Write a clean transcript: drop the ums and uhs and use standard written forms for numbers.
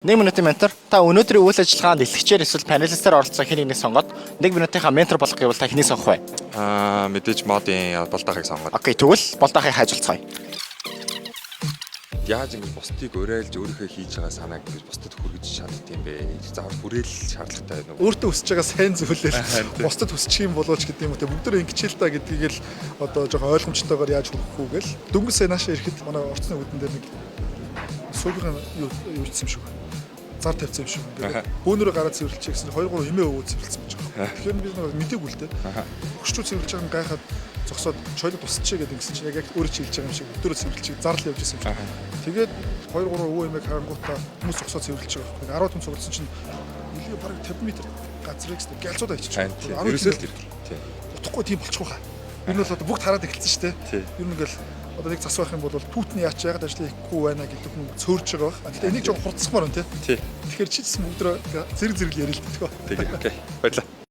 1 минутын ментор, та өнөөдрийн үйл ажиллагаанд илтгэгчээр эсвэл панелистээр оролцсон хэн нэгнийг сонгоод 1 минутынхаа ментор болох гэвэл та хэнийг сонгох вэ? Аа, мэдээж модын Болдоохыг сонгоод. Okay, тэгвэл Болдоохыг хайж олцгоё. Яаж ингэж бусдыг уриалж өөрийнхөө хийж байгаа санааг ингэж бусдад хүргэж чаддаг юм бэ? Заавал хүрээлэл шаардлагатай байна уу? Өөртөө өсөж байгаа сайн зүйлээр бусдад өсчих юм болооч гэдэг юм уу те, бүгд ингэж л та гэдгийг л одоо жоохон ойлгомжтойгоор яаж хүргэх үү гэл. Дөнгөж сая наашаа ирэхэд манай орцны үдэн дээр нэг суугийн юу юуцсан юм шиг байна. Зар тавьсан юм шиг. Ингээд бөөнөрөө гараад цэвэрлчих гэсэн 2 3 хэмээ өвөө цэвэрлсэн байж байгаа. Тэгэхээр би нэг мдээгүй л те. Хөшчүү цэвэрлж байгаа юм гайхаад зогсоод чойлог тусчих гэдэг ингэсэн чинь яг өөрөө чи хэлж байгаа юм шиг өдөрөө цэвэрлчих зарлал явж исэн юм шиг. Тэгээд 2 3 өвөө хэмээг харангуутаа хүмүүс зогсоод цэвэрлж байгаа байхгүй. 10 түн цугласан чинь нэлээ бараг 50 м газрыг гэсэн гялцуудаа хийчих. Ерөөсөө л тэр. Тийм. Утгагүй тийм болчих واخа. Ер нь бол одоо бүгд хараад эхэлсэн шүү дээ. Тийм. Ер нь ингээл одоо нэг зас байх юм бол түүтний яач яагаад ажлаа хийхгүй байна гэдэг хүн цөөрж байгаа байх. Гэхдээ энийг жоохон хурцсамаар байна тий. Тий. Тэгэхээр чи ч гэсэн бүгд зэрэг зэрэг л яриа л дээ. Тэгээ. Okay. Баярлалаа.